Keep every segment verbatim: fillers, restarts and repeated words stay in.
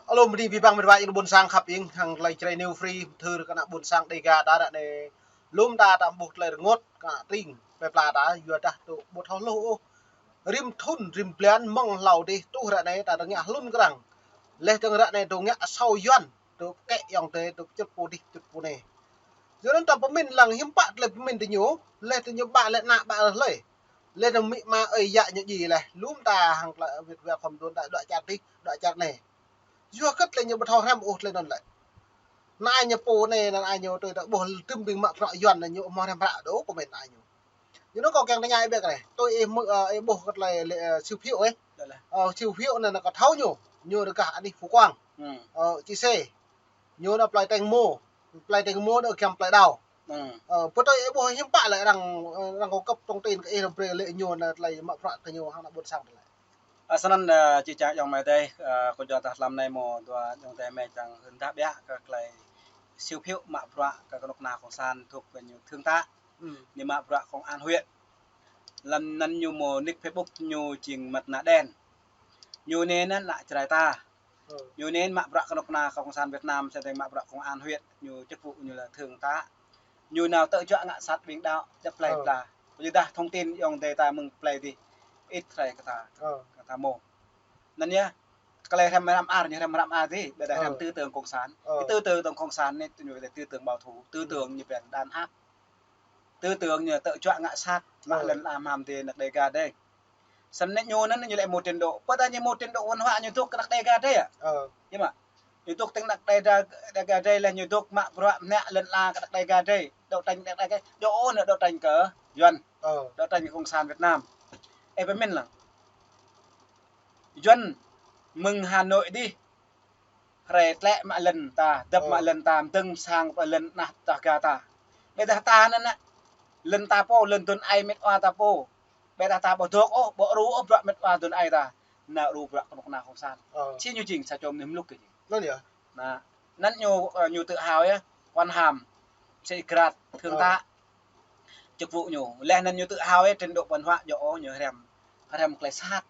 Alo, bơni abih bang met wa ayŏng adơi ƀôn sang khăp ing, hăng tơlơi Jrai New Free, thâo kơ ană ƀôn sang Dega ta ră anai. Lŏm ta tam ƀuh tơlơi rơngot, kơ tring, plơi pla ta, yua dah tŭ ƀu thâo hluh ôh. Rĭm thŭn, rĭm blan, mơ̆ng hlâo dih, truh ră anai, ta dơ̆ng ngă hlŭn krăng. Laih dơ̆ng ră anai, dơ̆ng ngă asâo Yuan, tŭ pơkĕ ayŏng adơi, tŭ pơčŭt pô dih, pơčŭt pô anai. Yua anŭn ta pơmĭn lăng hiư̆m pă tơlơi pơmĭn tơ ñu, laih tơ ñu ƀă lĕ ană ƀă lĕ. Laih dơ̆ng amĭ ama ơi yă ñu djai laih, lŏm ta hăng tơlơi wĭt wa khŏm đuaĭ, đuaĭ čar dih, đuaĭ čar anai. Yua hơget lĕ ñu ƀu thâo hrăm ôh tơlơi anŭn lĕ. Ană ñu pô anai, ană ñu tui ta ƀuh tơm ƀing mă bruă Yuan anai ñu hmâo hrăm hră đôč kơ mĕn ană ñu. Ñu anŭn kâo kiăng tơña ih ƀiă kơ anai. Tui ih mơ-, ơ, ih ƀuh kơ tơlơi lĕ, ơ, Siu Phiu ih. Ơ, Siu Phiu anai, anai kâo thâo ñu. Ñu rơgah anih Phu Quang. Ơ, Čư̆ Sê. Ñu anai plơi Teng Mô. Plơi Teng Mô anai giăm plơi Đao. Ơ, pơtui ih ƀuh hiư̆m pă lĕ arăng, ơ, arăng cung cấp thông tin kơ ih, arăng brơi lĕ ñu anai tơlơi mă bruă kơ ñu hăng ană ƀôn sang tơlơi. Ơ, snăn, ơ, či čang ayŏng amai adơi, ơ, kơ yua dah tlam anai mơ̆ dua ayŏng adơi mơi čang hưn dah ƀiă kơ tơlơi Siu Phiu mă bruă kơ kơnuk kơna cộng sản dŏ kơ ñu thượng tá. Ñu mă bruă công an huyện. Lăm anŭn ñu mơ̆ nick Facebook ñu jing Măt Nă Đen. Ñu anai ană Jrai ta. Ñu anai mă bruă kơnuk kơna cộng sản Việt Nam, sơdang mă bruă công an huyện, ñu chức vụ ñu là thượng tá. Ñu nao tơjuă ngă sat ƀing đaŏ, djăp plơi pla. Yua dah thông tin ayŏng adơi ta mơ̆ng plơi dih, ít hrơi kơ ta, kơ ta mơ̆. Anŭn yơh, tơlơi hrăm hrăm ar, ñu hrăm hrăm ar dih, ƀiădah hrăm tư tưởng cộng sản. Cái tư tưởng cộng sản anai, ñu ƀiădah tư tưởng bảo thủ, tư tưởng ñu ƀiădah đàn áp. Tư tưởng ñu tơjuă ngă sat, mă lŏn ala mơ̆ng dih ană Dega dih. Snăn ñu anŭn ñu lĕ mơ̆ trình độ. Pơdah ñu mơ̆ trình độ văn hóa ñu dŏ kơ ană Dega dih. Yơh mă. Ñu dŏ tơ̆ng ană Dega, Dega dih lĕ ñu dŏ mă bruă mơnă lŏn ala kơ ană Dega dih. Đấu tranh Dega dih. Dŏ anŭn đấu tranh kơ Yuan. Đấu tranh kơ cộng sản Việt Nam. Ơ, pơmĭn lăng. Yuan mơ̆ng Hà Nội dih. Hrơi tlĕ mă lŏn ta, dăp mă lŏn ta, mơdơ̆ng sang pơ lŏn ană ta ga ta. Ƀiădah ta anŭn ană, lŏn ta pô, lŏn dŏn ai met wa ta pô. Ƀiădah ta ƀu dŏ ôh, ƀu rŭ ôh bruă met wa dŏn ai ta. Anŭn rŭ bruă kơnuk kơna cộng sản. Či ñu jing sa čô mơnuih mluk kơ jing. Anŭn yơh. Anŭn ñu, ơ, ñu tự hào yơh, quan hàm, sĩ grade, thượng tá. Chức vụ ñu. Laih anŭn ñu tự hào yơh, trình độ văn hóa djŏ ôh, ñu hrăm. Hrăm tơlơi sat.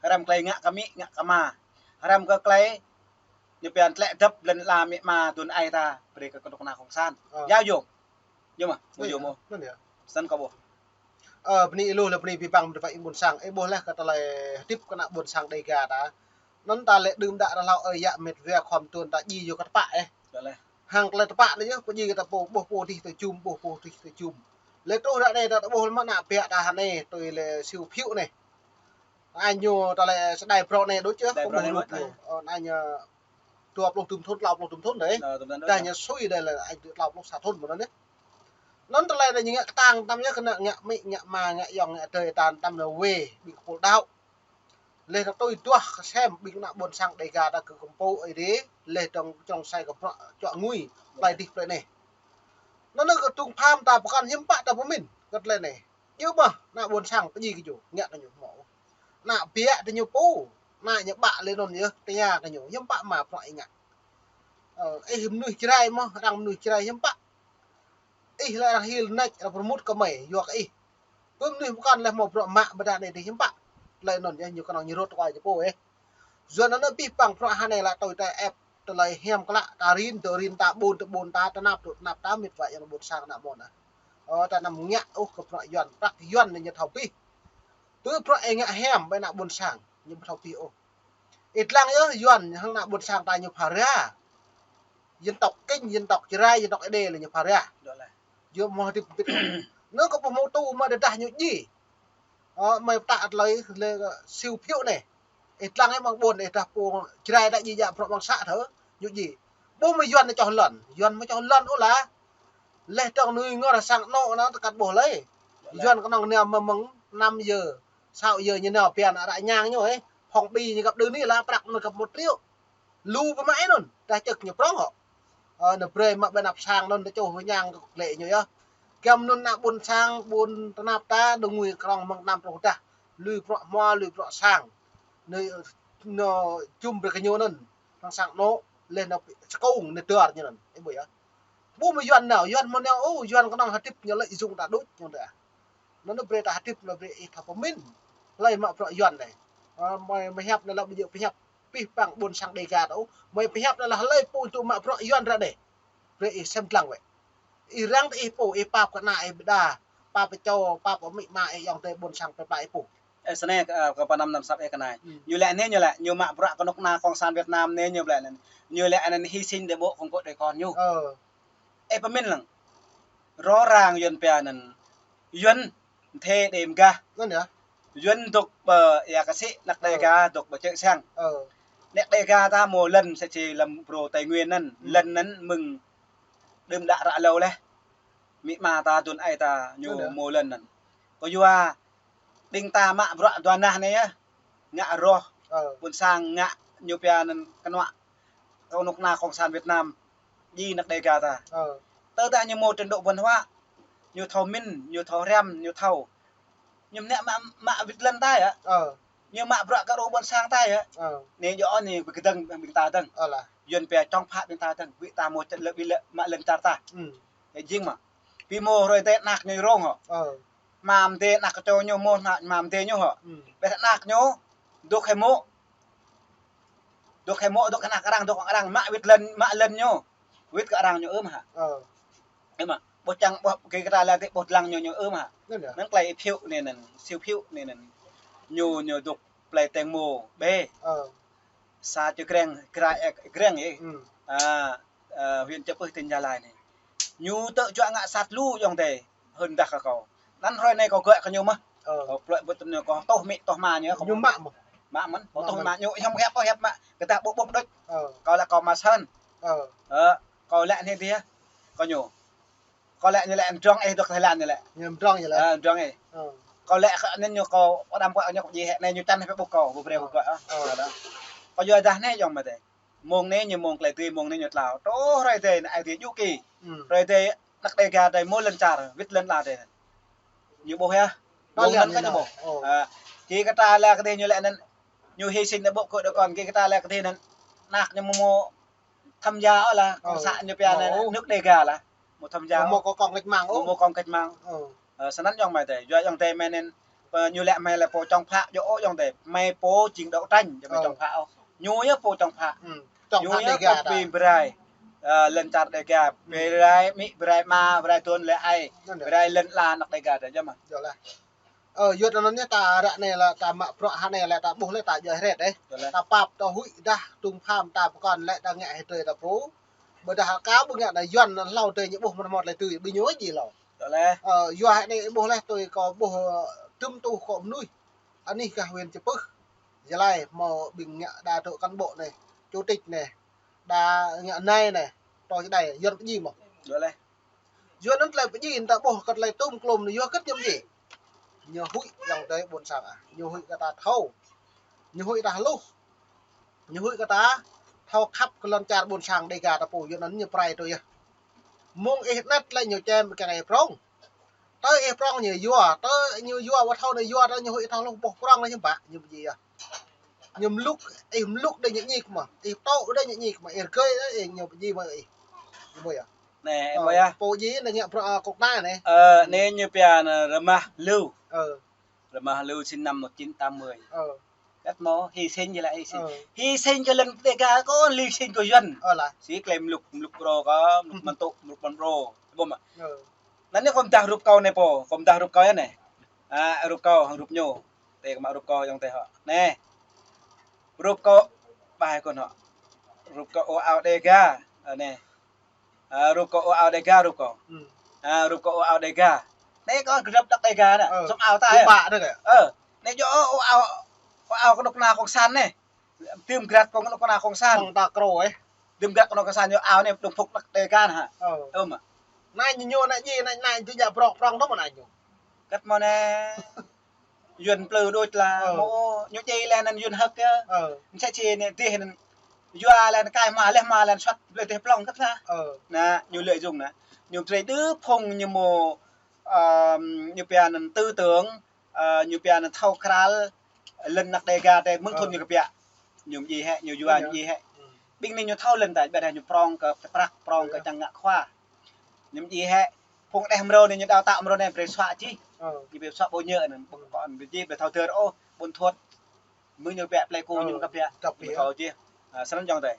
Hrăm tơlơi ngă kơ amĭ, ngă kơ ama. Hrăm kơ tơlơi ñu pơyăn tlĕ dăp lŏn ala amĭ ama dŏn ai ta, brơi kơ kơnuk kơna cộng sản. Yua yơh. Yơh mă, ƀu yơh mơ̆. Snăn kâo ƀuh. Ơ, bơni ih lu, lĕ bơni abih bang met wa ayŏng ƀôn sang, ih ƀuh laih kơ tơlơi hơdip kơ ană ƀôn sang Dega ta. Anŭn ta lĕ đưm đă rơlâo ơi yă met wa khŏm tuan ta djai yua kơ tơpă ih. Hăng tơlơi tơpă anai yơh, pơdjai kơ ta pô, ƀuh pô dih tơ jum, ƀuh pô dih tơ jum. Lĕ truh ră anai ta ƀuh mă ană ƀiă ta hơnai, tui lĕ Siu Phiu anai. Anai ñu tơlơi sơdai brŏ anai đôč yơh, kơ ƀuh lu ñu. Ơ, anai ñu dua pluh dŭm thŭn, klâo pluh dŭm thŭn dih. Dah ñu sui dih lĕ anai dua pluh sa thŭn mơ̆n anai. Anŭn tơlơi anai ñu ngă kơtang tam yơh kơ ană ngă amĭ, ngă ama, ngă ayŏng, ngă adơi ta tam anai wê, ƀing kơpul đaŏ. Laih dơ̆ng tui duah kơsem ƀing ană ƀôn sang Dega ta kơ kơmpô ơi dih, laih dơ̆ng čŏng sai kơ bruă čuă ngui, plơi dih plơi anai. Anŭn anai kơ tŭng pham ta pơkŏn hiư̆m pă ta pơmĭn kơ tơlơi anai. Yơh mơ̆, ană ƀôn sang pơdjai kơ ñu, ngă kơ ñu mơ̆. Ană ƀiă tơ ñu pô, ană ñu ƀă lĕ anŭn yơh, tơña kơ ñu, hiư̆m pă mă bruă ih ngă. Ơ, ih mơnuih Jrai mơ̆, arăng mơnuih Jrai hiư̆m pă. Ih lĕ arăng hil nač, arăng pơrmut kơ mơi, yua kơ ih. Pơ mơnuih pơkŏn lĕ hmâo bruă mă ƀiădah anai dih hiư̆m pă. Tơlơi anŭn yơh ñu kơnơ̆ng ñu rŏt tơkuai čơ pô ih. Yua anŭn abih bang bruă hơnai lĕ tui ta ĕp, tơlơi hiam klă, ta rin, tơ rin ta, ƀun tơ ƀun ta, tơnap tơ tơnap ta, met wa ayŏng ƀôn sang ană mơ̆n ah. Ơ, ta anăm ngă ôh kơ bruă Yuan, prăk Yuan anai ñu thâo abih. Tơ bruă ih ngă hiam ƀơi ană ƀôn sang, ñu ƀu thâo abih ôh. Ih lăng yơh Yuan hăng ană ƀôn sang ta ñu phara. Dân tộc Kinh, dân tộc Jrai, dân tộc Êđê lĕ ñu phara. Yơh mơ̆ hơdip ƀĭt. Anŭn kơ ƀuh mơ̆ tŭ mă tơdah ñu djai. Ơ, mơi pơtă tơlơi lĕ Siu Phiu anai. Ih lăng ih mơ̆ng ƀôn ih dah pô Jrai dah djai djă bruă mơ̆ng să thơ, ñu djai. Ƀuh mơ̆ Yuan anai čoh lŏn, Yuan mơ̆ čoh lŏn ôh lah. Laih dơ̆ng nuih ngor sang anŏ anŭn tơkăt ƀuh lơi. Yuan kơnơ̆ng nao mơ̆ng năm giờ, sáu giờ ñu nao pơyăn arăng ñang ñu ih. Phong bì ñu găp đưm anai lah prăk anŭn găp một triệu. Lu pơmă anŭn, dah čơk ñu prŏng hŏ. Ơ, anai brơi mă ƀơi anăp sang anŭn ta čuh wơ̆t ñang kơ klĕ ñu yơh. Giăm anŭn ană ƀôn sang, ƀôn tơnap ta, dơ̆ng ngui krŏng mơ̆ng năm truh dah. Lui bruă hmua, lui bruă sang. Anai, ơ, anai jum brơi kơ ñu anŭn. Hăng sang anŏ, laih anŭn skung anai dơr ñu anŭn. Ih ƀuh yơh. Ƀuh mơ̆ Yuan nao, Yuan mơ̆ nao, ôh, Yuan kơnơ̆ng hơdip ñu lĕ jung ta đôč ñu dah. Anŭn anai brơi ta hơdip anai brơi ih thâo pơmĭn. Hlơi mă bruă Yuan anai. Ơ, mơi, mơi hiăp anai lăm ƀu djơ̆ pơhiăp. pih păng ƀôn sang Đêga ta ôh. Mơi pơhiăp anai lah hlơi pô tŭ mă bruă Yuan ră anai. Brơi ih sem lăng wơ̆t. Ih răng tơ ih pô, ih pap kơ ană ih ƀiă đa, pap pơ čô, pap pơ amĭ ama ih, ayŏng adơi ƀôn sang plơi pla ih pô. Ơ, snei, ơ, kơ pơnăm năm săp ih kơ anai. Hmm. Ñu lĕ anai, ñu lĕ, ñu mă bruă kơnuk kơna Cộng sản Việt Nam anai, ñu lĕ anai. Ñu lĕ anŭn hy sinh để ƀô̆ kơ gơ̆ đơi kon ñu. Ơ. Ơ, pơmĭn lăng. Rŏ răng Yuan pia anŭn. Yuan thê đêm gah. Anŭn yơh. Yuan dŏ ƀơi ia kơ sĭ, anăk Đêga dŏ ƀơi čư̆ siăng. Ơ. Anăk Đêga ta mơ̆ lŏn sa či lăm brô Tây Nguyên anŭn. Hmm. Lŏn anŭn mơ̆ng đưm đă ră hlâo laih. Amĭ ama ta, adơi ơi ta, ñu mơ̆ lŏn anŭn. Kơ yua ƀing ta mă bruă dua nah anai yơh. Ngă rŏh. Ơ. Ƀôn sang ngă ñu pia anŭn kơnuk kơna Cộng sản Việt Nam. Djai anăk Đêga ta. Ơ. Tơdah ñu mơ̆ trình độ văn hóa. Ñu thâo mĭn, ñu thâo răm, ñu thâo. Ñu mơnă mă, mă wĭt lŏn ta yơh. Ơ. Ñu mă bruă kơ rŏ ƀôn sang ta yơh. Ơ. Anai yơh anai ƀing ta dơ̆ng, ƀing ta dơ̆ng. Ơ lah. Yuan pia čong phă ƀing ta dơ̆ng, ƀing ta mơ̆ čĕt lơ ƀing lĕ mă lŏn čar ta. Hmm. Ơ, jing mă. Pi mơ̆ hrơi tê anăk ñu rông hŏ. Ơ. Mă mơdê anăk kơ čô ñu mơ̆ anăk mă mơdê ñu hŏ. Hmm. Ƀĕ anăk ñu, dŏ hĭ mơ̆. Dŏ hĭ mơ̆, dŏ hĭ anăk arăng, dŏ arăng, mă wĭt lŏn, mă lŏn ñu. Wĭt kơ arăng ñu ưm hă. Ơ. Ơ mă, ƀuh čang, ƀuh kơ kơta lĕ tê ƀuh lăng ñu, ñu ưm hă. Anŭn yơh. Anŭn plei phiu anai anŭn, siu phiu anai anŭn. Ñu, ñu dŏ plei teng mơ̆, ƀĕ. Ơ. Sa čô Greng, Greng, ơ, Greng ih. Hmm. À, à, huyện Chư Pưh, tỉnh Gia Lai anai. Ñu tơ̆ čuă ngă sat lu ayŏng adơi. Hơndah kơ kâo. Anŭn hrơi anai kâo gơ̆ kơ ñu mơ̆n. Ơ. Kâo plơi ƀut tơm ñu kâo tŏh amĭ tŏh ama ñu kâo. Ñu mă mơ̆n. Mă mơ̆n, kâo tŏh mă ñu, hiam hiăp, hiăp mă. Kơdah ƀu ƀuh đôč. Ơ. Kâo lĕ kâo mă sơ̆n. Ơ. Ơ, kâo lĕ anai dih. Kâo ñu. Kâo lĕ ñu lĕ mdrŏng ih dŏ Thái Lan ñu lĕ. Ñu mdrŏng ñu lĕ. Ơ, mdrŏng ih. Ơ. Kâo lĕ kơ anŭn ñu kâo pơđăm kơ ñu kâo djai hĕ anai ñu čăn hĕ pơƀuh kâo, ƀu brơi kâo gơ̆. Ơ. Kâo yua dah anai ayŏng amai adơi. Mông anai ñu mông tơlơi dưi, mông anai ñu tlao. Truh hrơi adai anai ai dih djŭ ki. Hmm. Hrơi adai anăk Đêga adai mơ̆ lŏn čar, wĭt lŏn ala adai. Ñu ƀuh yơh. Mông anŭn kơ ñu ƀuh. Ơ. Kơ kơta lĕ kơ dih ñu lĕ anŭn. Ñu hy sinh anŭn ƀô̆ kơ đơi kon, kơ kơta lĕ kơ dih anŭn. Anăk ñu mơ̆ mơ̆ tham gia ôh lah, cộng sản ñu pia anŭn, nước Đêga lah. Mơ̆ tham gia ôh. Mơ̆ có công cách mạng ôh. Mơ̆ có công cách mạng. Ơ, snăn ayŏng amai adơi. Yua ayŏng adơi mơi anŭn, ơ, ñu lĕ mơi lĕ pô čong phă, yua ôh ayŏng adơi. Mơi pô jing đô tranh, yua mơi čong phă ôh. Ñu yơh pô čong phă. Ñu yơh pô bi brai. Ơ, lŏn čar Đêga. Brai amĭ, brai ama, brai adơi lĕ ai. Brai lŏn ala anăk Đêga adai, yơh mơ̆n. Ơ, yua anŭn yơh ta ră anai lah ta mă bruă hă anai lah ta ƀuh lah ta djai hret ih. Ta pap ta huĭ dah tung pham ta pơkŏn lĕ ta ngă hơdrơi ta pô. Ƀôdah kâo ƀu ngă anai Yuan anŭn hlâo tơl ñu ƀuh mơ̆n mơ̆t lĕ tui ƀing ñu djai hlâo. Ơ, yua hă anai ƀuh lĕ tui kâo ƀuh, ơ, tơm tuh kơ mơnuih. Anih gah huyện Chư Pưh. Gia Lai mơ̆ ƀing ngă đa tơ cán bộ anai, chủ tịch anai, đa ngă nai anai, tơ čơđai, Yuan pơdjai mơ̆n. Yua anŭn tơlơi pơdjai ta ƀuh kơ tơlơi tơm klôm anai yua hơget ñu pơdjai. Ñu huĭ ayŏng adơi ƀôn sang ah. Ñu huĭ kơ ta thâo. Ñu huĭ ta hluh. Ñu huĭ kơ ta thâo khăp kơ lŏn čar ƀôn sang Đêga ta pô yua anŭn ñu pơrai tui yơh. Mơ̆ng ih anet lĕ ñu čem kơ ih prŏng. Tơ ih prŏng ñu yua, tơ ñu yua wơ̆t thâo ñu yua tơ ñu huĭ thâo hluh ƀuh prŏng lĕ ñu ƀă ñu pơdjai yơh. Ñu mluk, ih mluk đơi ñu ñik mơ̆. Ih tŏ đơi ñu ñik mơ̆. Ih rơgơi đơi ñu pơdjai mơ̆ ih. Ñu ƀuh yơh. Anai, ơ, ƀuh yơh. Pô djai anai ngă bruă kơnuk kơna anai. Ơ, anai ñu pia anŭn rơmah lu. Ơ. Rơmah lu sinh năm một chín tám mươi. Ơ. Kăt mơ̆, hy sinh ñu lĕ hy sinh. Ơ. Hy sinh kơ lŏn Đêga kơ, hy sinh kơ Yuan. Ơ lah. Sĭ klei mluk, mluk brô kơ, mluk mơntŭ, mluk ƀôn brô. Ƀuh mơ̆. Ơ. Anŭn anai kâo mơdah rup kâo anai pô, kâo mơdah rup kâo anai. À, rup kâo, hăng rup ñu. Tê kơ mă rup kâo ayŏng adơi hŏ. Anai. Rup kâo, ƀai kâo hŏ. Rup kâo ơ ao Đêga. Anai. À, rup kâo ơ ao Đêga rup kâo. Hmm. À, rup kâo ơ ao Đêga. Anai kâo gơnăp anăk Đêga anai. Ơ. Sŏng ao ta. Ơ. Anai yơh ơ ao, ơ ao kơnuk kơna cộng sản anai. Tơm grat kơnuk kơna cộng sản. Sŏng ta krô ih. Tơm grat kơnuk cộng sản yơh ao anai đồng phục anăk Đêga anai hă. Ơ. Ơ mơ̆. Anai ñu ñu anai djai anai anai djai prŏng prŏng tơ mơ̆ anai ñu. Kăt mơ̆ anai. Yuan plư đôč lah, ơ, mơ̆, ñu djai lĕ anŭn Yuan hơ̆k yơh. Ơ. Msĕ si anai dih anŭn, yua lĕ anŭn kai hma, leh hma lĕ anŭn suăt, leh dih plŏng kăt lah. Ơ. Anai, ñu lợi dụng anai. Ñu brơi đơ phung ñu mơ̆, ơ, ñu pia anŭn tư tưởng, ơ, ñu pia anŭn thâo krăl, lŏn anăk Đêga tơ mơ̆ng thŭn ñu kơpiă. Ñu djai hĕ, ñu yua ñu djai hĕ. Ƀing anai ñu thâo lŏn ta, ƀiădah ñu prŏng kơ prăk, prŏng kơ čang ngă khua. Ñu djai hĕ, phung đeh mrô anai ñu đào tạo mrô anai brơi suă čih. Ơ. Ñu brơi suă ƀu ñơ anŭn, ƀu kơ anŭn brơi čih, brơi thâo dơr ôh, ƀôn thuăt. Mơ̆ng ñu pĕk plei kơ ñu kăp pĕk. Kăp pĕk. Thâo či. Ơ, srăng jŏng tơi.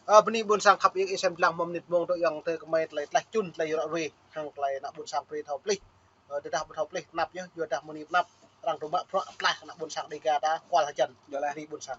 Ơ, bơni ƀôn sang khăp, ih sem lăng mơ̆ng mơnit mơ̆ng tơ yŏng tơ kơmơi tơlơi tlaih čun tơlơi ră ruai hăng tơlơi ană ƀôn sang brơi thâo plih. Ơ, tơdah ƀu thâo plih tơnap yơh, yua dah mơni tơnap arăng tơma bruă plah ană ƀôn sang Dega ta kual hơjăn. Bơni ƀôn sang.